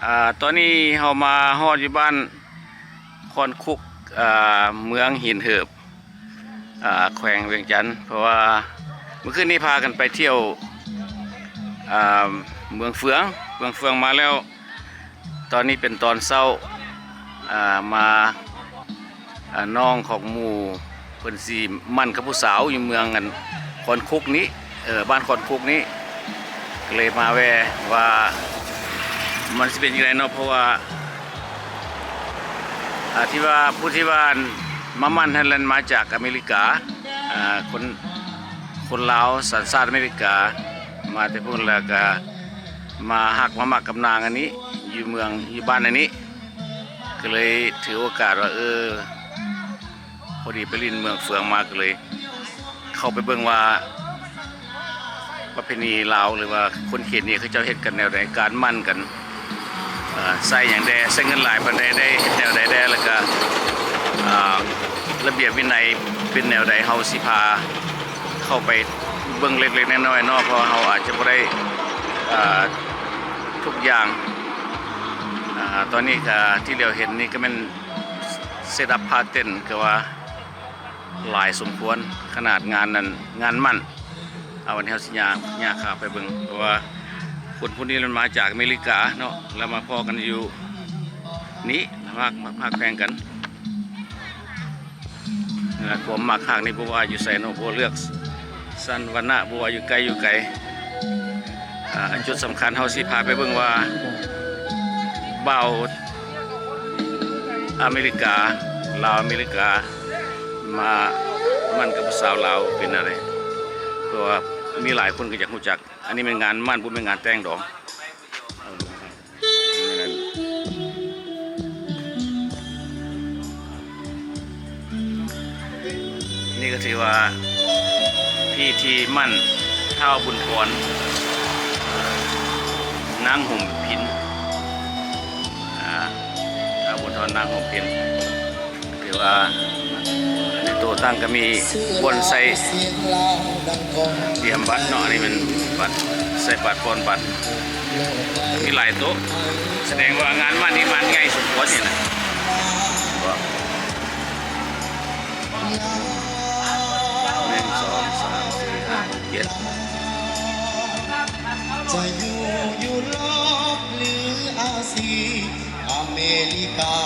ອາ ຕອນນີ້ເຮົາມາຮອດຢູ່ບ້ານຄອນຄຸກ ອາ ເມືອງຫີນເຫີບ ອາ ແຂວງວຽງຈັນ ເພາະວ່າມື້ຄືນນີ້ພາກັນໄປທ່ຽວ ອາ ເມືອງເຟືອງ ເມືອງເຟືອງມາແລ້ວ. ຕອນນີ້ເປັນຕອນເຊົ້າ ອາ ມາ ອາ ນ້ອງຂອງໝູ່ເພິ່ນຊິໝັ້ນກັບຜູ້ສາວຢູ່ເມືອງ ອັນ ຄອນຄຸກນີ້ ເອີ ບ້ານຄອນຄຸກນີ້ ກໍເລີຍມາແວ່ວ່າມັນຊິເປັນຈັ່ງໃດເນາະ ເພາະວ່າ ອາ ທີ່ວ່າ ຜູ້ທີ່ວ່າ ອັນ ມາໝັ້ນຫັ້ນແມ່ນມາຈາກອາເມລິກາ ອາ ຄົນ ຄົນລາວສັນຊາດອາເມລິກາ ມາແຕ່ພຸ້ນ ແລ້ວກະມາຮັກມາມັກກັບນາງອັນນີ້ ຢູ່ເມືອງ ຢູ່ບ້ານອັນນີ້ ກໍເລີຍຖືໂອກາດວ່າ ເອີ ພໍດີໄປຫຼິ້ນເມືອງເຟືອງມາ ກໍເລີຍເຂົ້າໄປເບິ່ງວ່າ ປະເພນີລາວ ຫຼືວ່າຄົນເຂດນີ້ເຂົາເຈົ້າເຮັດກັນແນວໃດ ການໝັ້ນກັນ ເອີ ໃຊ້ຫຍັງແດ່ ໃຊ້ເງິນຫຼາຍປານໃດ ໄດ້ເຮັດແນວໃດແດ່ ແລ້ວກະ ອາ ລະບຽບວິໄນເປັນແນວໃດ ເຮົາຊິພາເຂົ້າໄປເບິ່ງເລັກໆນ້ອຍໆເນາະ ເພາະວ່າເຮົາອາດຈະບໍ່ໄດ້ ອາ ທຸກຢ່າງ. ອາ ຕອນນີ້ກະທີ່ຫຼຽວເຫັນນີ້ກະແມ່ນ ເຊັດອັບພາເຕັນ ກະວ່າຫຼາຍສົມຄວນ ຂະໜາດງານນັ້ນ ງານໝັ້ນ. ເອົາ ວັນນີ້ເຮົາຊິຍ່າງ ຍ່າງຂ້າມໄປເບິ່ງ ເພາະວ່າຄົນຜູ້ນີ້ມັນມາຈາກອາເມລິກາເນາະ ແລ້ວມາພໍ້ກັນຢູ່ນີ້ ພາກ ພາກແພງກັນ ຄວາມມັກຮັກນີ້ບໍ່ວ່າຢູ່ໃສເນາະ ບໍ່ເລືອກ ຊັ້ນວັນນະ ບໍ່ວ່າຢູ່ໃກ້ຢູ່ໄກ. ອາ ຈຸດສຳຄັນເຮົາຊິພາໄປເບິ່ງວ່າ ບ່າວອາເມລິກາ ລາວອາເມລິກາ ມາໝັ້ນກັບຜູ້ສາວລາວເປັນແນວໃດ ເພາະວ່າມີຫຼາຍຄົນກໍຢາກຮູ້ຈັກ. ອັນນີ້ແມ່ນງານໝັ້ນ ບໍ່ແມ່ນງານແຕ່ງດອງ. ນີ້ກໍຖືວ່າພິທີໝັ້ນທ້າວບຸນທອນ ນາງຫົມພິນ ອາ ທ້າວບຸນທອນ ນາງຫົມພິນ. ຖືວ່າໃນໂຕະຕັ່ງກໍມີບ່ອນໃສ່ຕຽມບັດເນາະ ອັນນີ້ແມ່ນບັດ ໃສ່ບັດ ປ່ອນບັດ ມີຫຼາຍໂຕະ ສະແດງວ່າງານໝັ້ນນີ້ໝັ້ນໃຫຍ່ສົມຄວນນີ້ນະ ໜຶ່ງ ສອງ ສາມ ສີ່ ຫ້າ ຫົກ ເຈັດ ຈະຢູ່ຢູໂຣບ ຫຼື ອາຊີ ອາເມລິກາ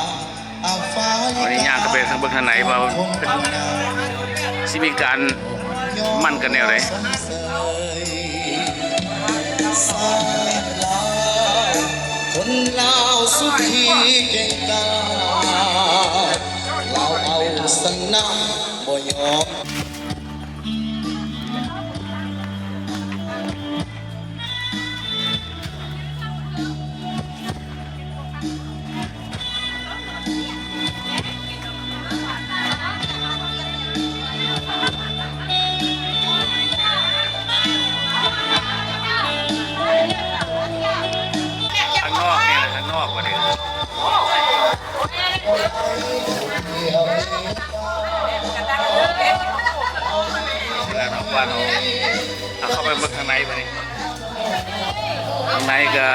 ວັນນີ້ຍ່າງເຂົ້າໄປເບິ່ງທາງໃນວ່າເປັນ ຊິມີການໝັ້ນກັນແນວໃດ. ຄົນລາວສຸຂີເກັ່ງກ້າ ລາວເອົາຊະນະບໍ່ຍອມ. ຂ້າງນອກນີ້ແຫຼະ ຂ້າງນອກບັດນີ້ ເວລານອກບ້ານເຮົາ ເອົາເຂົ້າໄປເບິ່ງຂ້າງໃນບັດນີ້ ຂ້າງໃນກະ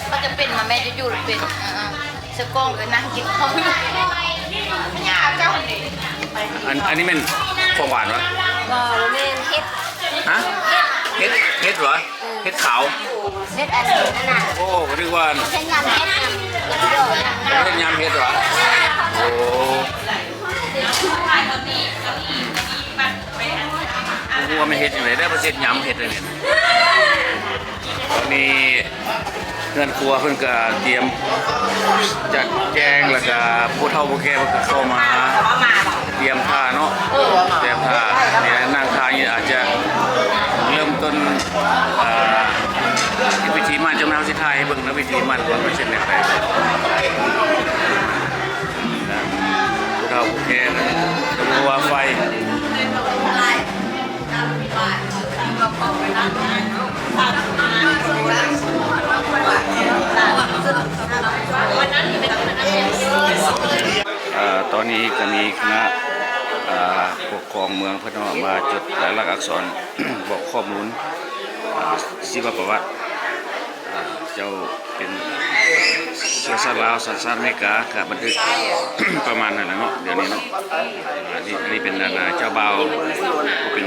ເຂົາຈະເປັນມາແມ່ນຢູ່ໆ ເປັນ ເອີ ສະກ້ອງກໍນັ່ງກິນເຂົ້າ ຍາເຈົ້ານີ້ ອັນ ອັນນີ້ແມ່ນຂອງຫວານຫວາ? ບໍ່ ບໍ່ແມ່ນ ເຫັດ ຮະ? ເຫັດ ເຫັດຫວາ? ເຫັດຂາວ ເຫັດອັນນັ້ນນະ ໂອ້ ກໍນຶກວ່າເຮັດຍຳເຫັດນະ ເຮັດຍຳເຫັດຫວາ? ໂອ້ ບໍ່ຮູ້ວ່າມັນເຮັດຈັ່ງໃດ ໄດ້ມາເຮັດຍຳເຫັດອັນນີ້ ຕອນນີ້ ເຮືອນຄົວເພິ່ນກະຕຽມຈັດແຈງ ແລ້ວກະຜູ້ເຖົ້າຜູ້ແກ່ເພິ່ນກະເຂົ້າມາຕຽມຖ້າເນາະ ຕຽມຖ້າ ນີ້ແຫຼະ ນັ່ງຖ້າຢູ່ ອາດຈະເລີ່ມຕົ້ນ ເອີ ພິທີໝັ້ນ ຈັ່ງໃດເຮົາຊິຖ່າຍໃຫ້ເບິ່ງນະ ພິທີໝັ້ນວ່າມັນເປັນແນວໃດ ຜູ້ເຖົ້າຜູ້ແກ່ນະ ຈະບໍ່ວ່າໄຟ ເອີ ຕອນນີ້ກະມີຄະນະ ເອີ ປົກຄອງເມືອງເພິ່ນເນາະ ມາຈົດລາຍລັກອັກສອນ ບອກຂໍ້ມູນ ເອີ ຊີວະປະຫວັດ ເອີ ເຈົ້າເປັນເຊື້ອຊາດລາວ ສັນຊາດອາເມລິກາ ກະບັນທຶກປະມານນັ້ນແຫຼະເນາະ ດຽວນີ້ເນາະ. ອັນນີ້ ອັນນີ້ເປັນ ອັນ ເຈົ້າບ່າວ ເປັນ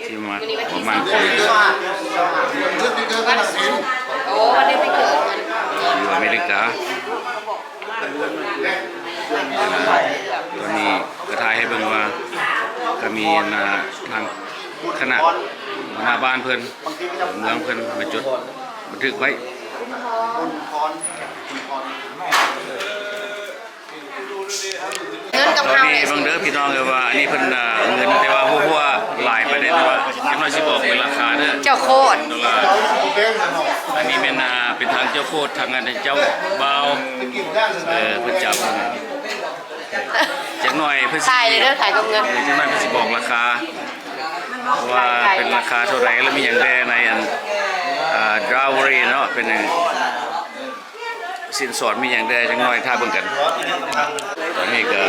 ທີ່ມາ ປະມານຄົນ ຢູ່ອາເມລິກາ. ຕອນນີ້ກະຖ່າຍໃຫ້ເບິ່ງວ່າ ກະມີ ອັນ ທາງຄະນະຫົວໜ້າບ້ານເພິ່ນ ເມືອງເພິ່ນມາຈົດບັນທຶກໄວ້. ເງິນກັບເຮົາ ຕອນນີ້ເບິ່ງເດີພີ່ນ້ອງເອີຍວ່າ ອັນນີ້ເພິ່ນ ເງິນ ແຕ່ວ່າຫົວໆຫຼາຍປານໃດ ແຕ່ວ່າຈັກໜ້ອຍຊິບອກເປັນລາຄາເດີ ເຈົ້າໂຄດ. ອັນນີ້ແມ່ນ ເປັນທາງເຈົ້າໂຄດ ທາງ ອັນ ເຈົ້າບ່າວ ເອີ ເພິ່ນຈັບ ຈັກໜ້ອຍເພິ່ນຊິ ຖ່າຍເດີ ຖ່າຍກັບເງິນ ເອີ ຈັກໜ້ອຍເພິ່ນຊິບອກລາຄາ ວ່າເປັນລາຄາເທົ່າໃດ ແລ້ວມີຫຍັງແດ່ໃນ ອັນ ອ່າ dowry ເນາະ ເປັນຫຍັງ ສິນສອດມີຫຍັງແດ່ ຈັກໜ້ອຍຖ້າເບິ່ງກັນ. ຕອນນີ້ກະ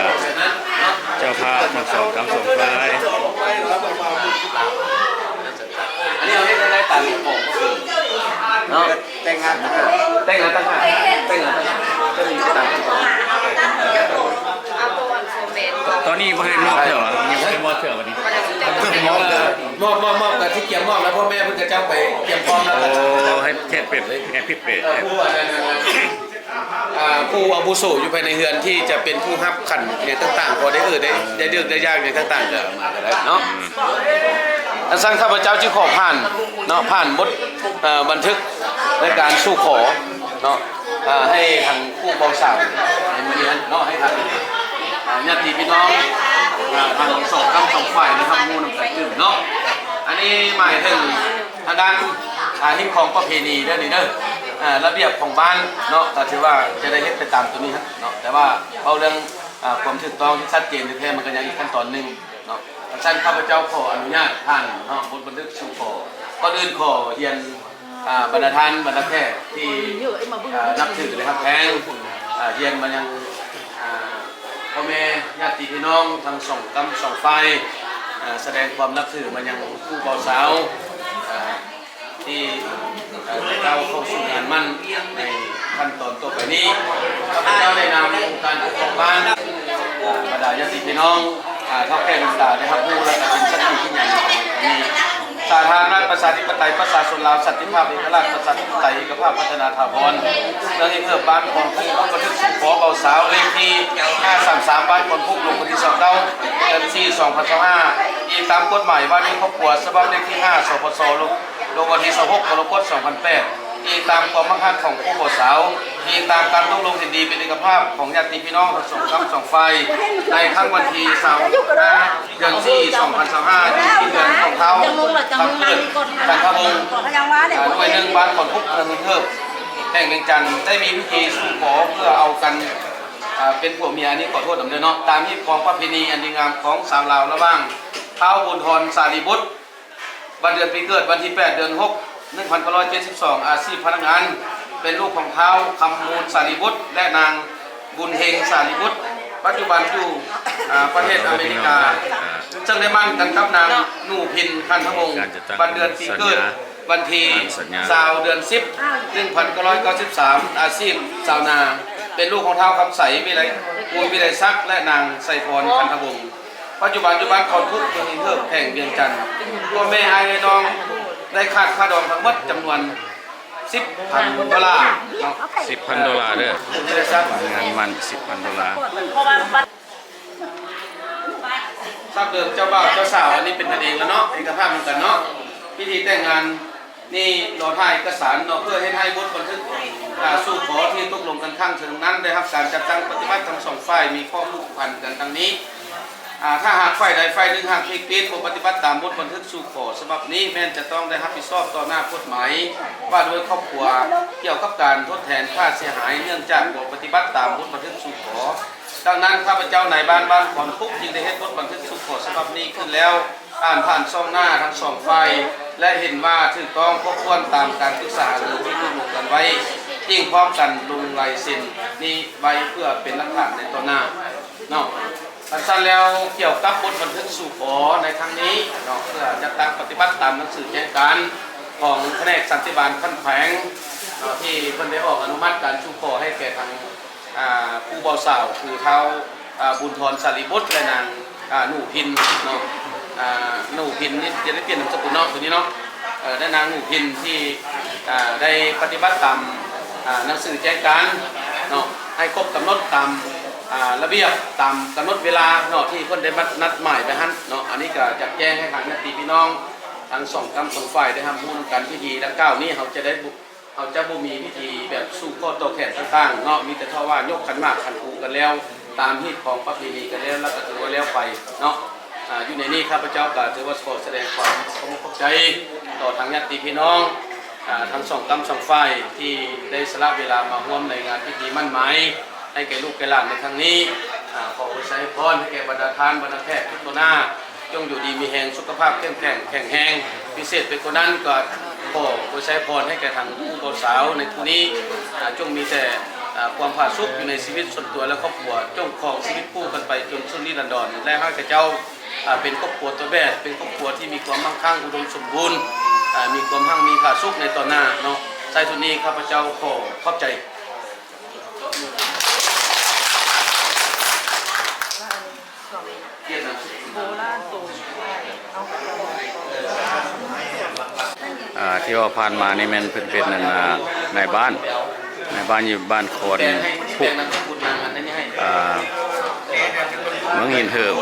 ເຈົ້າພາບທັງສອງ ທັງສອງຝ່າຍ ອັນນີ້ເຮົາເຮັດໄດ້ຕາມຂອງເນາະ. ແຕ່ງງານຕ່າງຫາກ ແຕ່ງງານຕ່າງຫາກ ແຕ່ງງານຕ່າງຫາກ ຈະມີຕ່າງຫາກ. ຕອນນີ້ບໍ່ທັນມອບເທື່ອຫວາ? ຍັງບໍ່ທັນມອບເທື່ອບັດນີ້ ມອບ ມອບ ມອບ ກະຊິກຽມມອບແລ້ວ ພໍ່ແມ່ເພິ່ນກະເຈົ້າໄປກຽມພ້ອມແລ້ວ. ໂອ້ ເຮັດ ເຮັດເປັນ ເຮັດຜິດເປັນ ຜູ້ ອ່າ ຜູ້ອາວຸໂສຢູ່ພາຍໃນເຮືອນທີ່ຈະເປັນຜູ້ຮັບຂັນຫຍັງຕ່າງໆ ພໍໄດ້ເອີ ໄດ້ ໄດ້ເລືອກໄດ້ຢາກຫຍັງຕ່າງໆ ກະມາກະໄດ້ເນາະ. ອັນຊັ້ນຂ້າພະເຈົ້າຈຶ່ງຂໍຜ່ານເນາະ ຜ່ານບົດ ເອີ ບັນທຶກໃນການສູ່ຂໍເນາະ ເອີ ໃຫ້ທາງຄູ່ບ່າວສາວໃນມື້ນີ້ຫັ້ນເນາະ ໃຫ້ທາງ ອ່າ ຍາດຕິພີ່ນ້ອງ ອ່າ ທັງສອງຂ້າງສອງຝ່າຍໄດ້ຮັບຮູ້ນຳກັນຕື່ມເນາະ. ອັນນີ້ໝາຍເຖິງທາງດ້ານ ອ່າ ຮີດຄອງປະເພນີເດີນີ້ເດີ ອ່າ ລະບຽບຂອງບ້ານເນາະ ກະຖືວ່າຈະໄດ້ເຮັດໄປຕາມໂຕນີ້ຫັ້ນເນາະ ແຕ່ວ່າເວົ້າເລື່ອງ ອ່າ ຄວາມຖືກຕ້ອງທີ່ຊັດເຈນແທ້ໆ ມັນກະຍັງອີກຂັ້ນຕອນໜຶ່ງເນາະ. ຄັນຊັ້ນຂ້າພະເຈົ້າຂໍອະນຸຍາດຜ່ານເນາະ ບົດບັນທຶກສູ່ຂໍ ກ່ອນອື່ນຂໍຮຽນ ອ່າ ບັນດາທ່ານ ບັນດາແຂກທີ່ ອ່າ ນັບຖື ແລະ ຮັກແພງ ອ່າ ຮຽນມາຍັງ ອ່າ ພໍ່ແມ່ຍາດຕິພີ່ນ້ອງທັງສອງກ້ຳສອງຝ່າຍ ອ່າ ສະແດງຄວາມນັບຖືມາຍັງຄູ່ບ່າວສາວ ອ່າ ທີ່ ເອີ ໄດ້ກ້າວເຂົ້າສູ່ງານໝັ້ນໃນຂັ້ນຕອນຕໍ່ໄປນີ້. ຂ້າພະເຈົ້າໃນນາມອົງການປົກຄອງບ້ານ ອ່າ ບັນດາຍາດຕິພີ່ນ້ອງ ອ່າ ເຖົ້າແກ່ລຸງຕາໄດ້ຮັບຮູ້ ແລະ ກະເປັນສັກຂີພະຍານໃນວັນນີ້ ສາທາລະນະລັດ ປະຊາທິປະໄຕ ປະຊາຊົນລາວ ສັນຕິພາບ ເອກະລາດ ປະຊາທິປະໄຕ ເອກະພາບ ພັດທະນາຖາວອນ ເມືອງຫິນເຫີບ ບ້ານຄອນຄຸ ບົດບັນທຶກສູ່ຂໍບ່າວສາວ ເລກທີຫ້າສາມສາມ ບ້ານຄອນຄຸ ລົງວັນທີຊາວເກົ້າ ເດືອນສີ່ ສອງພັນຊາວຫ້າ ອີງຕາມກົດໝາຍວ່າດ້ວຍຄອບຄົວ ສະບັບເລກທີຫ້າ ສປຊ ລົງວັນທີຊາວຫົກ ກໍລະກົດ ສອງພັນແປດ ອີງຕາມຄວາມມັກຮັກຂອງຄູ່ບ່າວສາວ ອີງຕາມການຕົກລົງເຫັນດີເປັນເອກະພາບຂອງຍາດຕິພີ່ນ້ອງທັງສອງກ້ຳສອງຝ່າຍ ໃນຄັ້ງວັນທີຊາວຫ້າ ເດືອນສີ່ ສອງພັນຊາວຫ້າ ຢູ່ທີ່ເຮືອນຂອງທ້າວຄຳເກີດ ຈັນທະວົງ ອ່າ ໜ່ວຍໜຶ່ງ ບ້ານຄອນຄຸ ເມືອງຫິນເຫີບ ແຂວງວຽງຈັນ ໄດ້ມີພິທີສູ່ຂໍເພື່ອເອົາກັນ ອ່າ ເປັນຜົວເມຍ ອັນນີ້ຂໍໂທດນຳເດີເນາະ ຕາມຮີດຄອງປະເພນີອັນດີງາມຂອງຊາວລາວ ລະຫວ່າງທ້າວບຸນທອນ ສາລີບຸດ ວັນເດືອນປີເກີດ ວັນທີແປດ ເດືອນຫົກ ໜຶ່ງພັນເກົ້າຮ້ອຍເຈັດສິບສອງ ອາຊີບພະນັກງານ ເປັນລູກຂອງທ້າວຄຳມູນ ສາລີບຸດ ແລະ ນາງບຸນເຮັງ ສາລີບຸດ ປັດຈຸບັນຢູ່ ອ່າ ປະເທດອາເມລິກາ ເຊິ່ງໄດ້ໝັ້ນກັນກັບນາງໜູພິນ ຄັນທະວົງ ວັນເດືອນປີເກີດ ວັນທີຊາວ ເດືອນສິບ ໜຶ່ງພັນເກົ້າຮ້ອຍເກົ້າສິບສາມ ອາຊີບຊາວນາ ເປັນລູກຂອງທ້າວຄຳໃສ ວິໄລ ພູນວິໄລສັກ ແລະ ນາງໄຊພອນ ຄັນທະວົງ ປັດຈຸບັນຢູ່ບ້ານຄອນຄຸ ເມືອງຫິນເຫີບ ແຂວງວຽງຈັນ. ພໍ່ແມ່ອ້າຍເອື້ອຍນ້ອງໄດ້ຂາດຄ່າດອງທັງໝົດຈຳນວນສິບພັນໂດລາເນາະ ສິບພັນໂດລາເດີ ເປັນເງິນມັນສິບພັນໂດລາ. ຊາບເດີມເຈົ້າບ່າວເຈົ້າສາວ ອັນນີ້ເປັນກັນເອງແລ້ວເນາະ ເອກະພາບນຳກັນເນາະ ພິທີແຕ່ງງານ ນີ້ລໍຖ່າຍເອກະສານເນາະ ເພື່ອເຮັດໃຫ້ບົດບັນທຶກ ອ່າ ສູ່ຂໍທີ່ຕົກລົງກັນຄັ້ງເທິງນັ້ນ ໄດ້ຮັບການຈັດຕັ້ງປະຕິບັດທັງສອງຝ່າຍ ມີຂໍ້ຜູກພັນກັນດັ່ງນີ້. ອ່າ ຖ້າຫາກຝ່າຍໃດຝ່າຍໜຶ່ງຫາກເພກເພນບໍ່ປະຕິບັດຕາມບົດບັນທຶກສູ່ຂໍສະບັບນີ້ ແມ່ນຈະຕ້ອງໄດ້ຮັບຜິດຊອບຕໍ່ໜ້າກົດໝາຍວ່າດ້ວຍຄອບຄົວ ກ່ຽວກັບການທົດແທນຄ່າເສຍຫາຍເນື່ອງຈາກບໍ່ປະຕິບັດຕາມບົດບັນທຶກສູ່ຂໍ. ດັ່ງນັ້ນ ຂ້າພະເຈົ້ານາຍບ້ານບ້ານຄອນຄຸ ຈຶ່ງໄດ້ເຮັດບົດບັນທຶກສູ່ຂໍສະບັບນີ້ຂຶ້ນແລ້ວ ອ່ານຜ່ານຊ່ອງໜ້າທັງສອງຝ່າຍ ແລະ ເຫັນວ່າຖືກຕ້ອງຄົບຖ້ວນຕາມການປຶກສາຫາລືທີ່ຕົກລົງກັນໄວ້ ຈຶ່ງພ້ອມກັນລົງລາຍເຊັນນີ້ໄວ້ເພື່ອເປັນຫຼັກຖານໃນຕໍ່ໜ້າເນາະ. ຄັນຊັ້ນແລ້ວ ກ່ຽວກັບບົດບັນທຶກສູ່ຂໍໃນຄັ້ງນີ້ເນາະ ເພື່ອຈັດຕັ້ງປະຕິບັດຕາມໜັງສືແຈ້ງການຂອງພະແນກສັນຕິບານຂັ້ນແຂວງ ທີ່ເພິ່ນໄດ້ອອກອະນຸມັດການສູ່ຂໍໃຫ້ແກ່ທາງ ອ່າ ຄູ່ບ່າວສາວ ຄືທ້າວ ອ່າ ບຸນທອນ ສາລີບົດ ແລະ ນາງ ອ່າ ໜູພິນເນາະ ອ່າ ໜູພິນນີ້ຈະໄດ້ປ່ຽນນາມສະກຸນເນາະ ໂຕນີ້ເນາະ ເອີ ແລະ ນາງໜູພິນທີ່ ອ່າ ໄດ້ປະຕິບັດຕາມ ອ່າ ໜັງສືແຈ້ງການເນາະ ໃຫ້ຄົບກຳນົດຕາມ ອ່າ ລະບຽບ ຕາມກຳນົດເວລາເນາະ ທີ່ເພິ່ນໄດ້ມານັດໝາຍໄວ້ຫັ້ນເນາະ. ອັນນີ້ກໍຢາກແຈ້ງໃຫ້ທາງຍາດຕິພີ່ນ້ອງທັງສອງກ້ຳສອງຝ່າຍໄດ້ຮັບຮູ້ນຳກັນ. ພິທີດັ່ງກ່າວນີ້ເຮົາຈະໄດ້ ເຮົາຈະບໍ່ມີພິທີແບບສູ່ຂໍຕໍ່ແຂນຕ່າງໆເນາະ ມີແຕ່ເທົ່າວ່າຍົກຂັນໝາກຂັນຄູກັນແລ້ວ ຕາມຮີດຄອງປະເພນີກັນແລ້ວ ແລ້ວກໍຖືວ່າແລ້ວໄປເນາະ. ອາ ຢູ່ໃນນີ້ຂ້າພະເຈົ້າກໍຖືວ່າຂໍສະແດງຄວາມຂອບອົກຂອບໃຈຕໍ່ທາງຍາດຕິພີ່ນ້ອງ ອາ ທັງສອງກ້ຳສອງຝ່າຍ ທີ່ໄດ້ສະຫຼະເວລາມາຮ່ວມໃນງານພິທີໝັ້ນໝາຍໃຫ້ແກ່ລູກແກ່ຫຼານໃນຄັ້ງນີ້. ອາ ຂໍອວຍໄຊພອນໃຫ້ແກ່ບັນດາທ່ານ ບັນດາແຂກທຸກຕໍ່ໜ້າ ຈົ່ງຢູ່ດີມີແຮງ ສຸຂະພາບເຂັ້ມແຂງ ແຂງແຮງ. ພິເສດໄປກວ່ານັ້ນກໍຂໍອວຍໄຊພອນໃຫ້ແກ່ທາງຄູ່ບ່າວສາວໃນຄູ່ນີ້ ອາ ຈົ່ງມີແຕ່ ອາ ຄວາມຜາສຸກຢູ່ໃນຊີວິດສ່ວນຕົວ ແລະ ຄອບຄົວ, ຈົ່ງຄອງຊີວິດຄູ່ກັນໄປຈົນສຸດນິລັນດອນ ແລະ ໃຫ້ຂະເຈົ້າ ອາ ເປັນຄອບຄົວຕົວແບບ ເປັນຄອບຄົວທີ່ມີຄວາມໝັ້ງຄັ່ງອຸດົມສົມບູນ ອາ ມີຄວາມຮັ່ງມີຜາສຸກໃນຕໍ່ໜ້າເນາະ. ທ້າຍສຸດນີ້ຂ້າພະເຈົ້າຂໍຂອບໃຈ. ອ່າ ທີ່ວ່າຜ່ານມານີ້ແມ່ນເພິ່ນເປັນ ອັນ ອ່າ ນາຍບ້ານ ນາຍບ້ານຢູ່ບ້ານຄອນພຸກ ອ່າ ເມືອງຫີນເຫີບ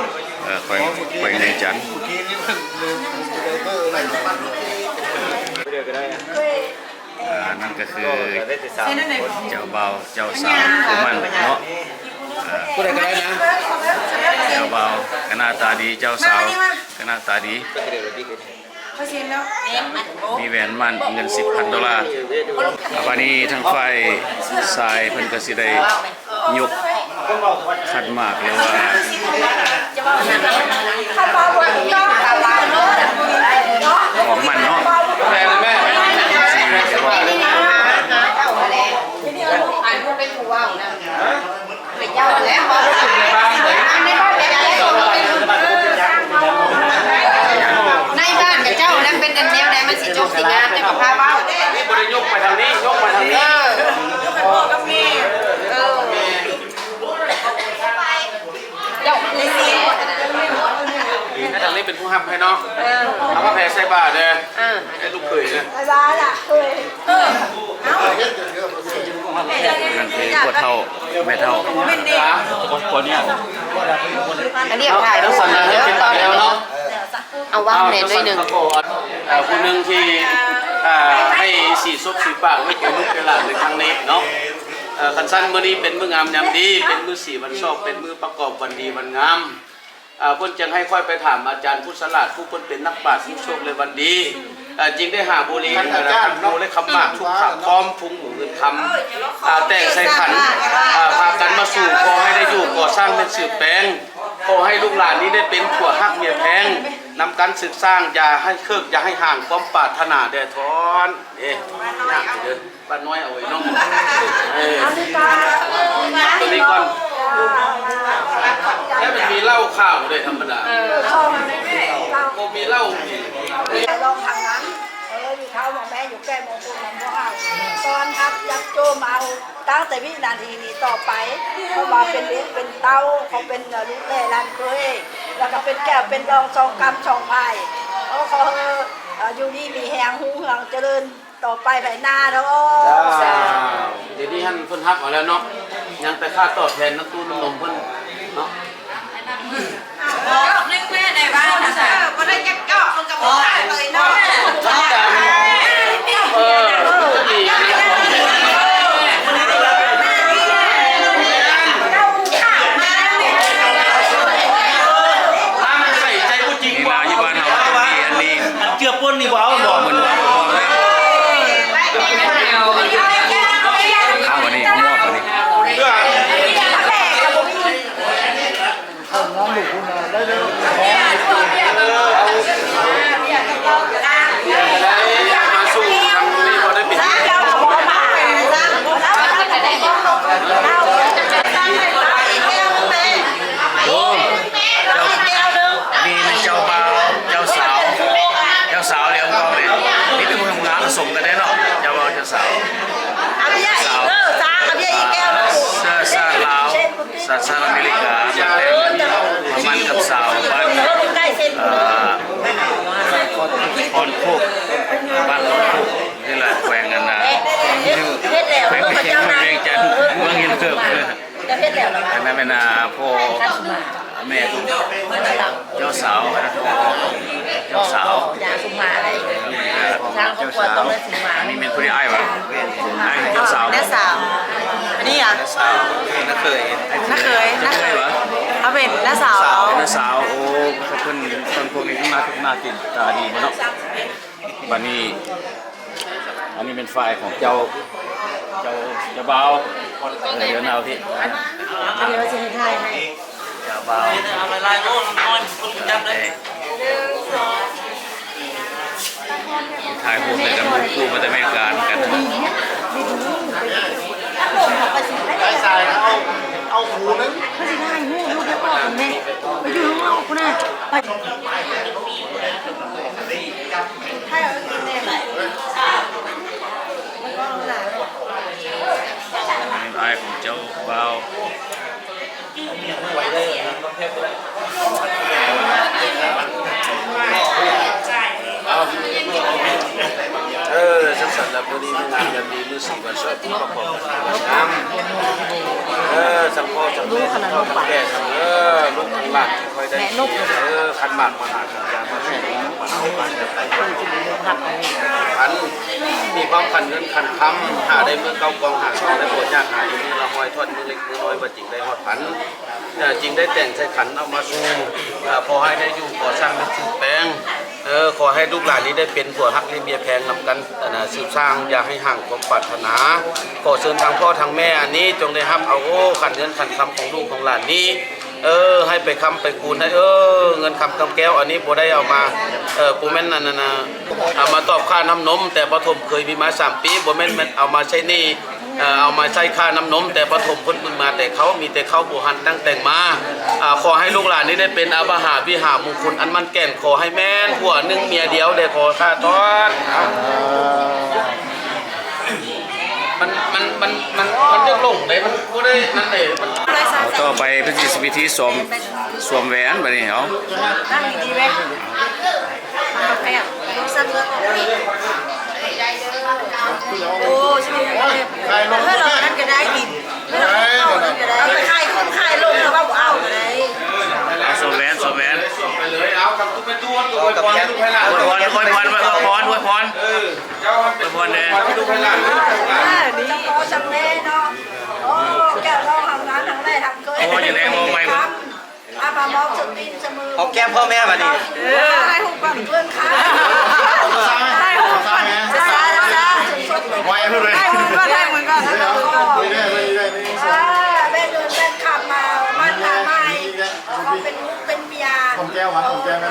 ເອີ ແຂວງ ແຂວງວຽງຈັນ. ອ່າ ນັ້ນກໍຄືເຈົ້າບ່າວເຈົ້າສາວຄູ່ໝັ້ນເນາະ ຜູ້ໃດກໍໄດ້ນະ ເຈົ້າບ່າວກໍໜ້າຕາດີ ເຈົ້າສາວກໍໜ້າຕາດີ ມີແຫວນໝັ້ນເງິນສິບພັນໂດລາ. ບາດນີ້ທາງຝ່າຍຊາຍເພິ່ນກໍຊິໄດ້ ຍົກຂັນໝາກ ຫຼືວ່າຂອງໝັ້ນເນາະ ແມ່ນແມ່ນ ອັນຜູ້ເປັນຜູ້ເວົ້ານະ ໄປເຈົ້າແລ້ວ ໃນບ້ານກັບເຈົ້າແລ້ວ ເປັນອັນແນວໃດ ມັນຊິຈົບຊິງາມ ເຈົ້າກໍພາເວົ້າ. ນີ້ບໍ່ໄດ້ຍົກໄປທາງນີ້ ຍົກໄປທາງນີ້ ເອີ ເຈົ້າຄືຊິ ແຕ່ທາງນີ້ເປັນຜູ້ຮັບໃຫ້ເນາະ ເອີ ເອົາມາແຜ່ໃສ່ບາດເດີ ເອີ ໃຫ້ລູກເຂີຍເດີ ໃສ່ບາດລະເຂີຍ ເອີ ນັ້ນຄືພໍ່ເຖົ້າແມ່ເຖົ້າ ອັນນີ້ຖ່າຍຮູບເດີ ຕອນເອົາວາງແດ່ໜ້ອຍໜຶ່ງ ເອີ ຜູ້ໜຶ່ງທີ່ ເອີ ໃຫ້ສີສົບສີປາກໃຫ້ແກ່ລູກແກ່ຫຼານໃນຄັ້ງນີ້ເນາະ. ເອີ ຄັນຊັ້ນມື້ນີ້ເປັນມື້ງາມຍາມດີ ເປັນມື້ສີວັນຊອກ ເປັນມື້ປະກອບວັນດີວັນງາມ ເພິ່ນຈຶ່ງໃຫ້ຂ້ອຍໄປຖາມອາຈານຜູ້ສະຫຼາດ ຜູ້ເພິ່ນເປັນນັກປາດຮູ້ໂຊກ ແລະ ວັນດີ ຈຶ່ງໄດ້ຫາບໍລິວານ ແລະ ຄຳພູ ແລະ ຄຳໝາກທຸກຂາວພ້ອມ ທຸງໝູເງິນຄຳ ແຕ່ງໃສ່ຂັນ ພາກັນມາສູ່ ຂໍໃຫ້ໄດ້ຢູ່ກໍ່ສ້າງແມ່ນສືບແປງ ຂໍໃຫ້ລູກຫຼານນີ້ໄດ້ເປັນຜົວຮັກເມຍແພງ ນຳກັນສືບສ້າງ ຢ່າໃຫ້ເຄິກ ຢ່າໃຫ້ຫ່າງ ຄວາມປາດຖະໜາແດ່ທ້ອນ. ເອີ ຍາກເດີ ປ້ານ້ອຍເອົາໄວ້ເນາະ ເອີ ເອົານີ້ກ່ອນ ໂຕນີ້ກ່ອນ ແລ້ວມັນມີເຫຼົ້າຂາວເດ້ ທຳມະດາ ເອີ ບໍ່ມີເຫຼົ້າ ລອງທາງນັ້ນ ເອີ ຢູ່ເທົ່າໝໍແມ່ຢູ່ແກ່ໝໍພຸ້ນນຳພວກເຮົາ ຕ້ອນຮັບຈັບໂຈມເອົາ ຕັ້ງແຕ່ວິນາທີນີ້ຕໍ່ໄປ ເພາະວ່າເປັນລູກເປັນເຕົ້າ ເຂົາເປັນລູກແຫຼ້ຫຼານເຂີຍ ແລ້ວກໍເປັນແກ້ວເປັນດອງສອງກ້ຳສອງຝ່າຍ ເອີ ຂໍໃຫ້ ເອີ ຢູ່ດີມີແຮງ ຮຸ່ງເຮືອງຈະເລີນ ຕໍ່ໄປໄປໜ້າເນາະ ເຈົ້າ ດຽວນີ້ຫັ້ນເພິ່ນຮັບເອົາແລ້ວເນາະ ຍັງແຕ່ຄ່າຕອບແທນນ້ຳຕູ້ນ້ຳນົມເພິ່ນເນາະ ດອກໜຶ່ງແມ່ໃນບ້ານນະ ເອີ ບໍ່ໄດ້ຈັກດອກ ເພິ່ນກໍບໍ່ຂາຍເລີຍເນາະ ເອີ ໃສ່ໃຈບໍ່ຈິງ ນີ້ລາວຢູ່ບ້ານເຮົາຕ້ອງມີອັນນີ້ ອັນເຈືອປົນນີ້ບໍ່ເອົາບໍ່ ມັນບໍ່ພໍເລີຍ ເອົາອັນນີ້ ມອບອັນນີ້ ເອົານ້ຳລູກຄຸນນະ ໄດ້ເດີ ເອີ ເອົາ ເອີ ເອົາ ສະຫະລັດອາເມລິກາ ປະມານກັບຊາວບ້ານ ເອີ ຄອນໂຄກ ບ້ານຄອນໂຄກ ນີ້ແຫຼະ ແຂວງອັນນາ ແຂວງວຽງຈັນ ເມືອງຫີນເກີບ. ອັນນັ້ນແມ່ນ ອ່າ ພໍ່ແມ່ຂອງເຈົ້າສາວ ເຈົ້າສາວ ເຈົ້າສາວ ອັນນີ້ແມ່ນຜູ້ໃດ ອ້າຍຫວາ? ອ້າຍເຈົ້າສາວ ນ້າສາວ. ອັນນີ້ຫຍັງ? ນ້າເຂີຍ ນ້າເຂີຍ ນ້າເຂີຍຫວາ? ເຂົາເປັນນ້າສາວ ເປັນນ້າສາວ. ໂອ້ ເພິ່ນ ເພິ່ນພວກນີ້ໜ້າ ໜ້າຕີນຕາດີບໍ່ເນາະ? ບັດນີ້ ອັນນີ້ແມ່ນຝ່າຍຂອງເຈົ້າ ເຈົ້າ ເຈົ້າບ່າວ ເອີ ດຽວນາວທີ່ ອັນນີ້ວ່າຊິໃຫ້ຖ່າຍໃຫ້ ເຈົ້າບ່າວ ຖ່າຍຮູບໃຫ້ກັນ ໝູ່ຄູ່ມາແຕ່ອາເມລິການຳກັນ. ສາຍໆ ເອົາ ເອົາຄູ່ໜຶ່ງ ເຂົາຊິຖ່າຍຮູບ ລູກຢ່າບອກແມ່ ໄປຢູ່ຂ້າງນອກພຸ້ນນະ ໄປ. ອ້າຍຂອງເຈົ້າບ່າວ ເອີ ຈັ່ງຊັ້ນລະ ມື້ນີ້ມື້ງາມຍາມດີ ມື້ສີວັນເສີດ ປະກອບກັນງາມ. ເອີ ສຳພໍ່ສຳແມ່ ສຳແກ່ ເອີ ລູກທັງຫຼານ ຂ້ອຍໄດ້ ເອີ ຂັນໝາກມະຫາກັນຍາມາແມ່ນ ມັນເອົາໄປແລ້ວໄປ ມັນມີຄວາມຂັນເງິນຂັນຄຳ ຫາໄດ້ມື້ເກົ້າກອງ ຫາຊອງໄດ້ບໍ່ຍາກ ຫາຢູ່ມື້ລະຮ້ອຍຖ້ວນ ມື້ເລັກມື້ນ້ອຍ ວ່າຈຶ່ງໄດ້ຮອດພັນ ເອີ ຈຶ່ງໄດ້ແຕ່ງໃສ່ຂັນເອົາມາສູ່ ເອີ ຂໍໃຫ້ໄດ້ຢູ່ກໍ່ສ້າງໄດ້ສືບແປງ ເອີ ຂໍໃຫ້ລູກຫຼານນີ້ໄດ້ເປັນຜົວຮັກແລະເມຍແພງນຳກັນ ອັນນ່າ ສືບສ້າງ ຢ່າໃຫ້ຫ່າງຄວາມປາດຖະໜາ. ຂໍເຊີນທາງພໍ່ທາງແມ່ອັນນີ້ ຈົ່ງໄດ້ຮັບເອົາ ໂອ້ ຂັນເງິນຂັນຄຳຂອງລູກຂອງຫຼານນີ້ ເອີ ໃຫ້ໄປຄ້ຳໄປຄູນ ໃຫ້ ເອີ ເງິນຄຳກຳແກ້ວອັນນີ້ບໍ່ໄດ້ເອົາມາ ເອີ ບໍ່ແມ່ນອັນນັ້ນນະ ເອົາມາຕອບຄ່ານ້ຳນົມ ແຕ່ປະຖົມເຄີຍມີມາສາມປີ ບໍ່ແມ່ນ ແມ່ນເອົາມາໃຊ້ໜີ້ ເອີ ເອົາມາໃຊ້ຄ່ານ້ຳນົມ ແຕ່ປະຖົມເພິ່ນມີມາແຕ່ເຄົ້າ ມີແຕ່ເຄົ້າບໍ່ຫັນຕັ້ງແຕ່ງມາ. ອາ ຂໍໃຫ້ລູກຫຼານນີ້ໄດ້ເປັນອາບະຫາວິຫາມຸງຄຸນອັນໝັ້ນແກ່ນ ຂໍໃຫ້ແມ່ນຜົວໜຶ່ງເມຍດຽວເດີ ຂໍສາທຸ. ມັນ ມັນ ມັນ ມັນ ມັນຢາກຫຼົງເດ້ ມັນບໍ່ໄດ້ນັ້ນເດ້ ມັນ ເອົາ ຕໍ່ໄປເພິ່ນຊິມີພິທີສວມ ສວມແຫວນບັດນີ້ ເອົາ ນັ່ງດີໆເວີຍ ໂອ້ ຊິມີ ເອີ ເຮົານັ້ນກໍໄດ້ດິ ເຮົານັ້ນກໍໄດ້ ເອົາໄປຂາຍຂຶ້ນຂາຍລົງ ແລ້ວວ່າບໍ່ເອົາກໍໄດ້ ເອົາ ສວມແຫວນ ສວມແຫວນ ໄປເລີຍ ເອົາ ຄັນຕູ້ໄປຕູ້ ຕູ້ໄປບ່ອນ ລູກໄປຫຼານ ອວຍພອນ ອວຍພອນ ອວຍພອນ ອວຍພອນ ເອີ ເຈົ້າ ອວຍພອນແດ່ ລູກໄປຫຼານ ເອີ ນີ້ ຈຳພໍ່ຈຳແມ່ເນາະ ໂອ້ ແກ້ວເຮົາຫາງນານຫາງແມ່ທຳເກີຍ ໂອ້ ຢ່າແລງ ເວົ້າໃໝ່ ອາ ມາມອບສະຕີນສະມື ຫອມແກ້ມພໍ່ແມ່ບັດນີ້ ເອີ ຖ່າຍຮູບກ່ອນ ເບິ່ງຄ່ະ ຖ່າຍຮູບກ່ອນ ຊ້າໆ ຊ້າໆ ໄວພຸ້ນເລີຍ ຖ່າຍຮູບກ່ອນ ຖ່າຍຮູບກ່ອນ ເອີ ແມ່ເດີນແມ່ຄຳມາ ມາຫາໃໝ່ ເປັນລູກເປັນເມຍ ຫອມແກ້ມ ຫອມແກ້ມ ໜຶ່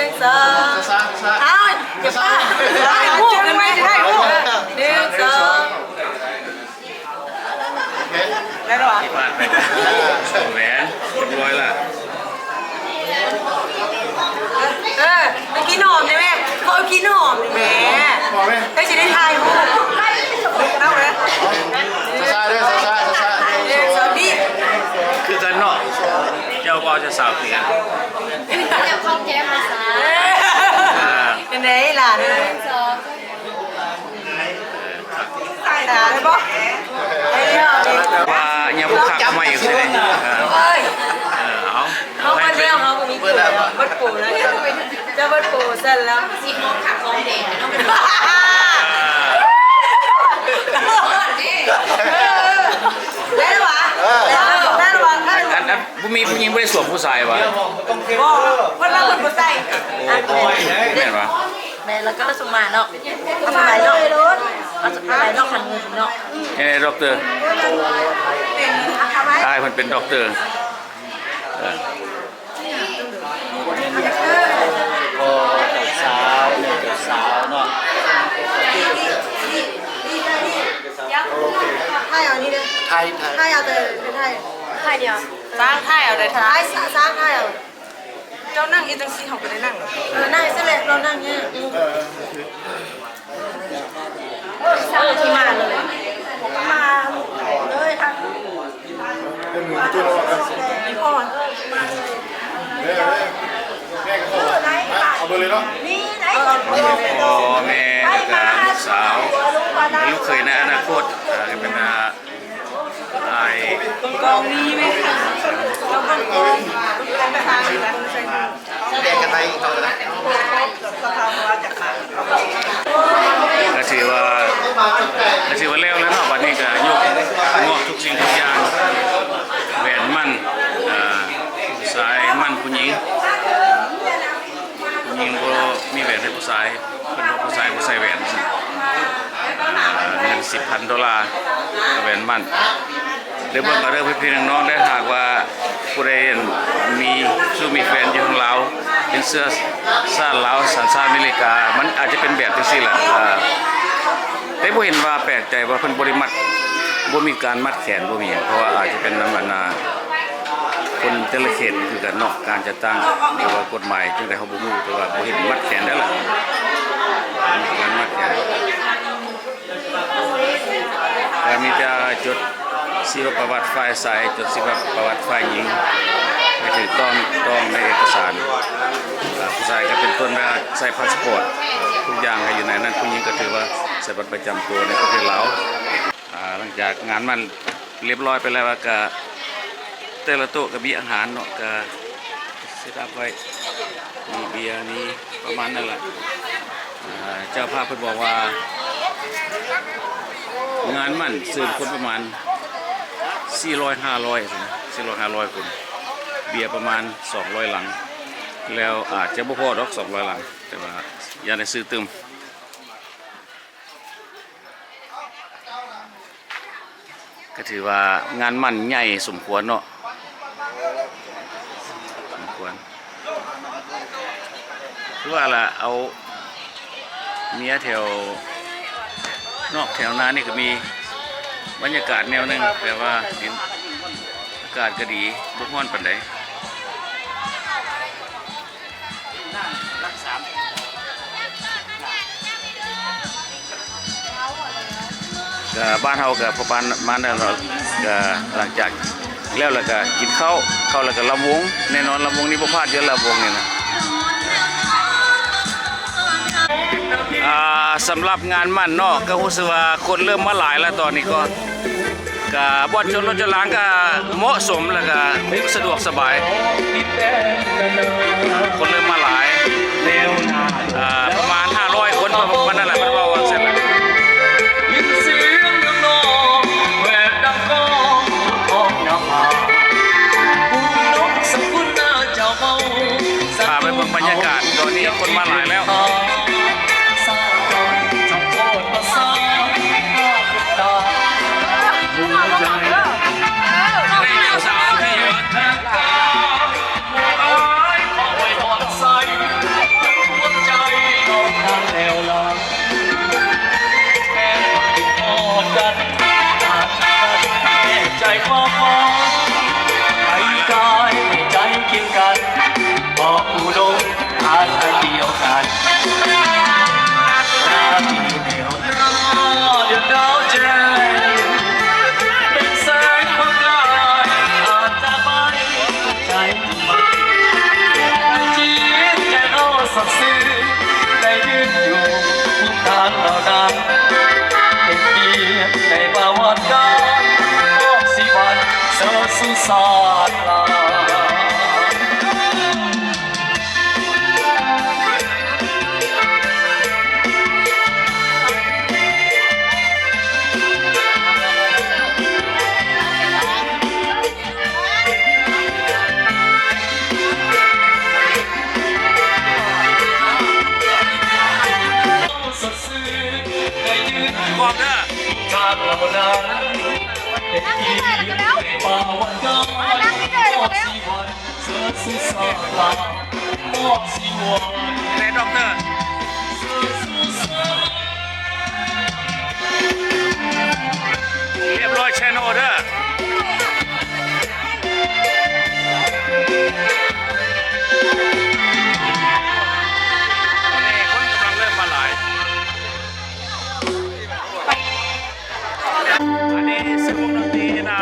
ງ ສອງ ຊ້າໆ ຊ້າໆ ອ້າວ ຢ່າປາກ ຖ່າຍຮູບກັນໄວ້ ຖ່າຍຮູບ ໜຶ່ງ ສອງ ໄດ້ແລ້ວຫວາ? ທີ່ຜ່ານໄປແຫວນຮຽບຮ້ອຍລະ ເອີ ໄປກິນຫອມໄດ້ແມ່ ຂໍກິນຫອມໄດ້ແມ່ ໄດ້ຊິໄດ້ຖ່າຍຮູບ ເອົາເດີ ຊ້າໆເດີ ຊ້າໆ ຊ້າໆ ເອີ ສາວດີ ຄືກັນເນາະ ເຈົ້າບ່າວເຈົ້າສາວຄືກັນ ເປັນໃດຫຼານເອີຍ? ວ່າຍັງບໍ່ຄັກໃໝ່ຢູ່ຊິເດ້ ເອີ ເອີ ເອົາ ເຮົາເບິດແລ້ວ ເຮົາບໍ່ມີໂປ ເບິດໂປແລ້ວ ຈະເບິດໂປຊັ້ນແລ້ວ ສິບໂມງຂັບຂອງແດດເນາະ ໄດ້ແລ້ວຫວາ? ເອີ ໄດ້ແລ້ວຫວາ? ອັນ ອັນ ບໍ່ມີຜູ້ຍິງບໍ່ໄດ້ສວມຜູ້ຊາຍຫວາ? ບໍ່ ເພິ່ນວ່າເພິ່ນບໍ່ໃສ່ ໂອ້ ບໍ່ ແມ່ນຫວາ? ແມ່ນ ແລ້ວກໍລະສົມມາເນາະ ເອົາສະບາຍເນາະ ເອົາສະບາຍເນາະ ຄັນເງິນເນາະ ເອີ ດັອກເຕີ ອ້າຍເພິ່ນເປັນດັອກເຕີ ເອີ ພໍ່ເຈົ້າສາວ ແມ່ເຈົ້າສາວເນາະ ຖ່າຍເອົານີ້ເດີ ຖ່າຍ ຖ່າຍ ຖ່າຍເອົາແຕ່ ຖ່າຍ ຖ່າຍດຽວ ສ້າງ ຖ່າຍເອົາແຕ່ ຖ່າຍ ສ້າງ ຖ່າຍເອົາ. ເຈົ້ານັ່ງຢູ່ຈັ່ງຊີ້ ເຮົາກໍໄດ້ນັ່ງ ເອີ ນັ່ງຊັ້ນແຫຼະ ເຮົານັ່ງນີ້ ເອີ ທີ່ມາເລີຍ ມາເລີຍ ທາງ ເປັນໝູ່ຕູ້ເນາະ ພໍ່ແມ່ ແລ້ວກະລູກສາວ ເປັນລູກເຂີຍໃນອະນາຄົດ ເອີ ເປັນ ອ້າຍ ກອງນີ້ແມ່ນ ກອງ ກອງ ກອງ ກອງ ກອງ ກະຖືວ່າ ກະຖືວ່າແລ້ວແລ້ວເນາະ. ບັດນີ້ກະຍົກມອບທຸກສິ່ງທຸກຢ່າງ ແຫວນໝັ້ນ ເອີ ສາຍໝັ້ນຜູ້ຍິງ ຜູ້ຍິງບໍ່ມີແຫວນໃຫ້ຜູ້ຊາຍ ເພິ່ນວ່າຜູ້ຊາຍບໍ່ໃສ່ແຫວນ ເງິນສິບພັນໂດລາ ກະແຫວນໝັ້ນ. ໄດ້ເບິ່ງເອົາເດີພີ່ໆນ້ອງໆ ຖ້າຫາກວ່າຜູ້ໃດມີຄູ່ມີແຟນຢູ່ທາງລາວ ເປັນເຊື້ອຊາດລາວ ສັນຊາດອາເມລິກາ ມັນອາດຈະເປັນແບບຈັ່ງຊີ້ແຫຼະ. ເອີ ແຕ່ບໍ່ເຫັນວ່າແປກໃຈວ່າເພິ່ນບໍ່ໄດ້ມັດ ບໍ່ມີການມັດແຂນ ບໍ່ມີຫຍັງ ເພາະວ່າອາດຈະເປັນນຳອັນນ່າ ຄົນແຕ່ລະເຂດຄືກັນເນາະ ການຈັດຕັ້ງ ຫຼືວ່າກົດໝາຍຈັ່ງໃດເຮົາບໍ່ຮູ້ ແຕ່ວ່າບໍ່ເຫັນມັດແຂນເດ້ລະ ບໍ່ມີການມັດແຂນ. ກະມີແຕ່ຈົດຊີວະປະຫວັດຝ່າຍຊາຍ ຈົດຊີວະປະຫວັດຝ່າຍຍິງ ໃຫ້ຖືກຕ້ອງ ຕ້ອງໃນເອກະສານ. ອາ ຜູ້ຊາຍກະເປັນຕົ້ນວ່າໃສ່ພາສປອດ ທຸກຢ່າງໃຫ້ຢູ່ໃນນັ້ນ ຜູ້ຍິງກະຖືວ່າໃສ່ບັດປະຈຳໂຕໃນປະເທດລາວ. ອາ ຫຼັງຈາກງານໝັ້ນ ລຽບຮ້ອຍໄປແລ້ວ ກະແຕ່ລະໂຕະກະມີອາຫານເນາະ ກະເຊັດອັບໄວ້ ມີເບຍ ມີປະມານນັ້ນລະ. ອາ ເຈົ້າພາບເພິ່ນບອກວ່າ ງານໝັ້ນເຊີນຄົນປະມານສີ່ຮ້ອຍ ຫ້າຮ້ອຍ ສີ່ຮ້ອຍ ຫ້າຮ້ອຍຄົນ ເບຍປະມານສອງຮ້ອຍລັງ ແລ້ວອາດຈະບໍ່ພໍດອກສອງຮ້ອຍລັງ ແຕ່ວ່າຢ້ານໄດ້ຊື້ຕື່ມ. ກະຖືວ່າງານໝັ້ນໃຫຍ່ສົມຄວນເນາະ ສົມຄວນ ຄືວ່າລະ ເອົາເມຍແຖວນອກແຖວນານີ້ກະມີບັນຍາກາດແນວໜຶ່ງ ແບບວ່າເຫັນອາກາດກະດີ ບໍ່ຮ້ອນປານໃດ. ກະບ້ານເຮົາກະປະມານນັ້ນເນາະ ກະຫຼັງຈາກແລ້ວລະກະກິນເຂົ້າ ເຂົ້າລະກະລຳວົງ ແນ່ນອນລຳວົງນີ້ບໍ່ພາດຢູ່ແລ້ວ ລຳວົງນີ້ນະ. ອາ ສຳລັບງານໝັ້ນເນາະ ກະຮູ້ສຶກວ່າຄົນເລີ່ມມາຫຼາຍລະຕອນນີ້ກໍ ກະບ່ອນຈອດລົດຈອດລາງກະເໝາະສົມ ແລ້ວກະສະດວກສະບາຍ ຄົນເລີ່ມມາຫຼາຍ ເອີ ປະມານຫ້າຮ້ອຍຄົນ ປະມານນັ້ນແຫຼະ ເພິ່ນເວົ້າວ່າຊັ້ນແຫຼະ. ພາໄປເບິ່ງບັນຍາກາດຕອນນີ້ ຄົນມາຫຼາຍແລ້ວ. ແນ່ ດັອກເຕີ ຮຽບຮ້ອຍ ແຊນໂນເດີ. ຕອນນີ້ຄົນກຳລັງເລີ່ມມາຫຼາຍ. ອັນນີ້ເຊິ່ງວົງດົນຕີນະ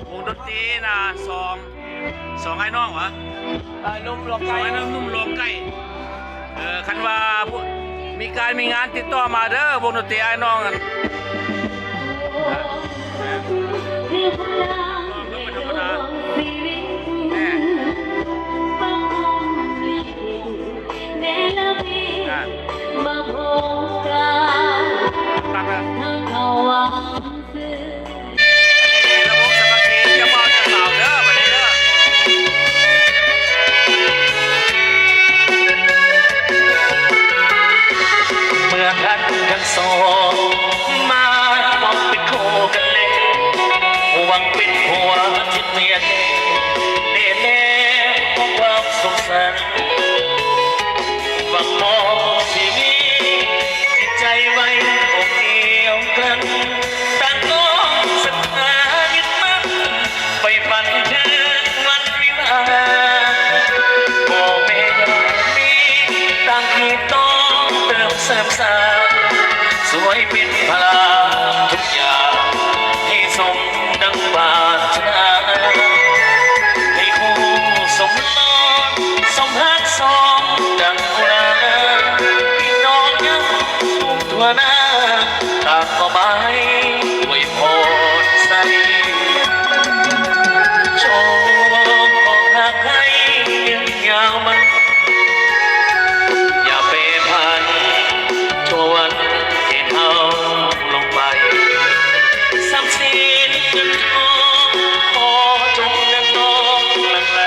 ວົງດົນຕີນະ ສອງ ສອງອ້າຍນ້ອງຫວາ? ເອີ ໜຸ່ມຫຼວງໄກ່ ໜຸ່ມຫຼວງໄກ່ ເອີ ຄັນວ່າມີການມີງານຕິດຕໍ່ມາເດີ ວົງດົນຕີອ້າຍນ້ອງຫັ້ນ ລະວົງສາມັກຄີ ເຈົ້າບ່າວເຈົ້າສາວເດີ ບັດນີ້ເດີ. ເມື່ອທັນທັງສອງ ມາມອບເປັນຄູ່ກັນແລ້ວ ຫວັງເປັນຜົວທິດເມດ ແດ່ແລ້ວຄວາມສຸກສັນ ຫວັງມອບຊີວິດ ຈິດໃຈໄວ້ອົບອີ່ວກັນ ຕັ້ງນ້ອງສັດທາຍຶດໝັ້ນ ໄຟຝັນເຖິງວັນວິວາ ພໍ່ແມ່ຍັງມີຕັ້ງທີ່ຕ້ອງເຕີມເສີມສ້າງ ຊ່ວຍເປັນພາລະທຸກຢ່າງ ໃຫ້ສົມ ດັ່ງປາດຖະໜາ ໃຫ້ຄູ່ສົມນອນ ສົມຮັກສອງດັ່ງອຸລາ ພີ່ນ້ອງຍັງທຸກທົ່ວໜ້າ ຕາມຄວາມໝາຍອວຍພອນໃສ່ ໂຊກຂອງຮັກໃຫ້ຍືນຍາວໝັ້ນ ຢ່າແປຜັນ ຊົ່ວວັນເຮັດເຮົາລົງໄປ ຊັບສິນເງິນທອງ ຂໍຈົ່ງນຳນ້ອງຫຼັ່ງໄຫຼ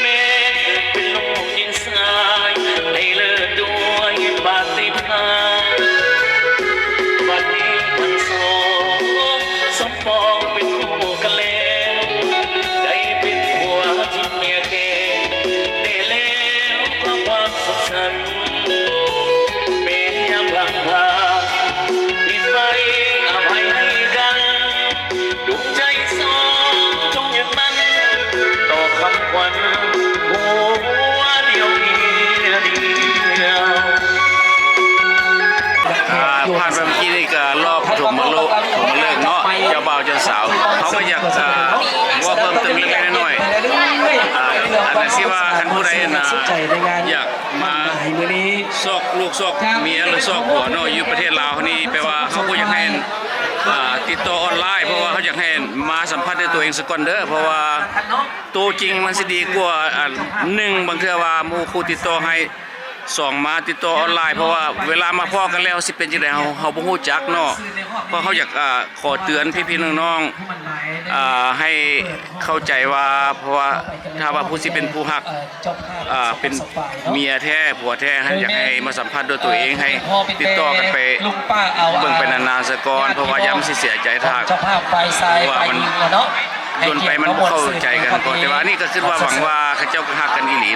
ແມ່ເກີດເປັນລູກຍິງຊາຍ ໃຫ້ເລີດດ້ວຍປາຕິພານ ບັດນີ້ທັງສອງ ສົມປອງເປັນຄູ່ກັນແລ້ວ ໄດ້ເປັນຜົວທິດເມຍແກ່ ແດ່ແລ້ວຄວາມສຸກສັນ ແມ່ນຍາມພັງພາ ມີໄຟອະໄພໃຫ້ກັນ ດວງໃຈສອງຈົ່ງຍຶດໝັ້ນ ຕໍ່ຄຳຂວັນ ຜົວດຽວເມຍດຽວ. ອ່າ ຜ່ານໄປເມື່ອກີ້ນີ້ກໍລອບຖົມມະໂລ ຖົມມະເລີກເນາະ ເຈົ້າບ່າວເຈົ້າສາວ ເຮົາກໍຢາກ ອ່າ ເວົ້າເພີ່ມເຕີມເລັກໆນ້ອຍໆ ອ່າ ອັນນັ້ນທີ່ວ່າຄັນຜູ້ໃດ ອ່າ ຢາກມາຊອກລູກຊອກເມຍ ຫຼື ຊອກຜົວເນາະ ຢູ່ປະເທດລາວເຮົານີ້ ແປວ່າເຮົາບໍ່ຢາກໃຫ້ ອ່າ ຕິດຕໍ່ອອນລາຍ ເພາະວ່າເຮົາຢາກໃຫ້ມາສຳຜັດດ້ວຍຕົວເອງສາກ່ອນເດີ ເພາະວ່າໂຕຈິງມັນຊິດີກວ່າ ອ່າ ໜຶ່ງ ບາງເທື່ອວ່າໝູ່ຄູ່ຕິດຕໍ່ໃຫ້ ສອງ ມາຕິດຕໍ່ອອນລາຍ ເພາະວ່າເວລາມາພໍ້ກັນແລ້ວຊິເປັນຈັ່ງໃດ ເຮົາ ເຮົາບໍ່ຮູ້ຈັກເນາະ ເພາະເຮົາຢາກ ອ່າ ຂໍເຕືອນພີ່ໆນ້ອງໆ ອ່າ ໃຫ້ເຂົ້າໃຈວ່າ ເພາະວ່າຖ້າວ່າຜູ້ຊິເປັນຜູ້ຮັກ ອ່າ ເປັນເມຍແທ້ຜົວແທ້ ຢາກໃຫ້ມາສຳຜັດດ້ວຍຕົວເອງ ໃຫ້ຕິດຕໍ່ກັນໄປເບິ່ງໄປນານໆສາກ່ອນ ເພາະວ່າຢ້ານມັນຊິເສຍໃຈ ຖ້າວ່າມັນດົນໄປມັນບໍ່ເຂົ້າໃຈກັນກ່ອນ ແຕ່ວ່າອັນນີ້ກໍຄິດວ່າຫວັງວ່າເຂົາເຈົ້າກໍຮັກກັນອີ່ຫຼີ.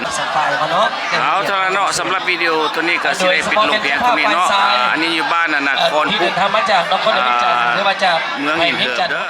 ເອົາ ເທົ່ານັ້ນເນາະ ສຳລັບວິດີໂອໂຕນີ້ກໍຊິໄດ້ປິດລົງພຽງເທົ່ານີ້ເນາະ ອັນນີ້ຢູ່ບ້ານ ອັນນະ ຄອນພຸກ ເມືອງຫີນເຫີບເດີ.